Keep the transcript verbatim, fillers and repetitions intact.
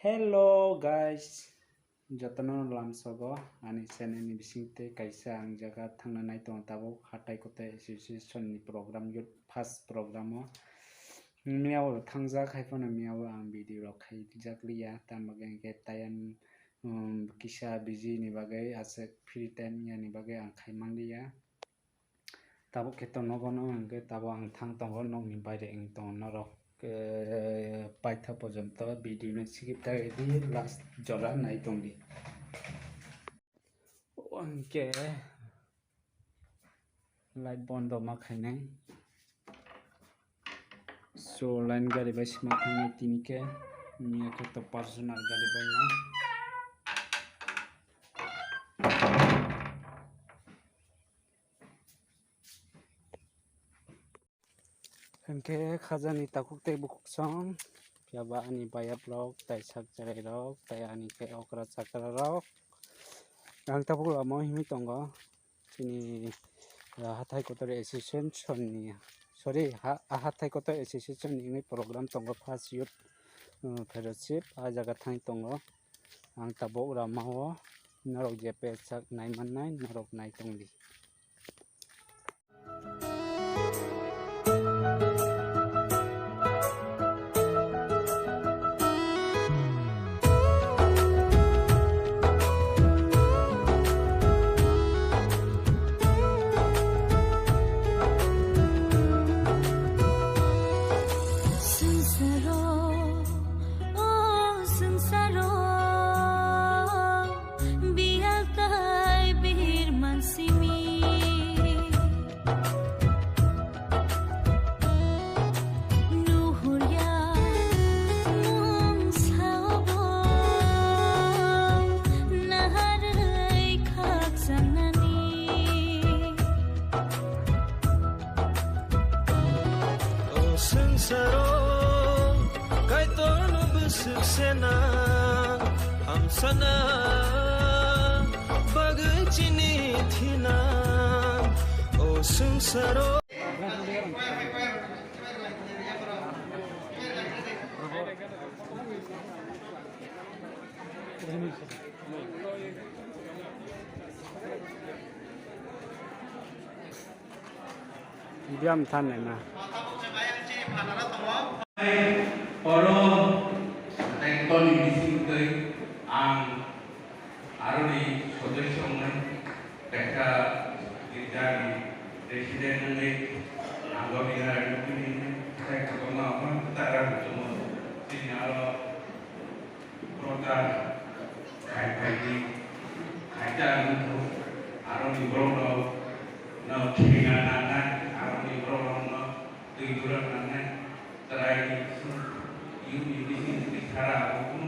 Hello guys, jotono lamsogo ani channel ni bisingtwi kaisa ang jaga thangna nai tongo tabuk hatai kotai association ni program, youth first program o. Miyao thangjak hai phano miyao ang video rok khaijak liya, tamo bagwi hwnkhe tayam, um, kisa busy ni bagwi aswk free time yani bagwi ang khai manliya. Tabuk khe to nogo no hwnkhe tabuk ang thang tongo, nokni baire wng tongo norok, eh, paitha porjonto video no skip ta di, last jora nai tong di. Hwnkhe light bondo ma khainai. So line gari bai sima thangnai tini khe, miya khe to personal gari bai no. Hwnkhe khajani takhuk tei bukhuk song, phiya ba ani bayaprok, tai sak cherairok, tai ani khe okra chakrarok. Ang tabuk lama o himwi tongo, chini, ah, hathai kotor association ni, sorry, ha-, ah, hathai kotor association ni wngwi program tongo, first youth, uh, fellowship, ah jaga thangwi tongo. Ang tabuk lama o norok je pechak nai mannai, norok nai tongdi. Swngcharo, o swngcharo, biyal tai birman simi. Nuhurya nwng saobo naharwi khakchanani. O swngcharo Kaitorno bwswk sena hamsana bagwi chini thina. O swngcharo Biyam thanai na. Oro tei toni bising twi ang aroni sodosyo wngnai, kaisa girjani president wngwi ang o bini rai nukgwi wngnai, tei kotorma omo kwtal rak muchungo chini aro Prochar khai phaidi, khaita nukho, aroni borokno no thwina nangnai, aroni borokno twi dura nangnai, chwraini sung, yungni bising twi sara abo kunu.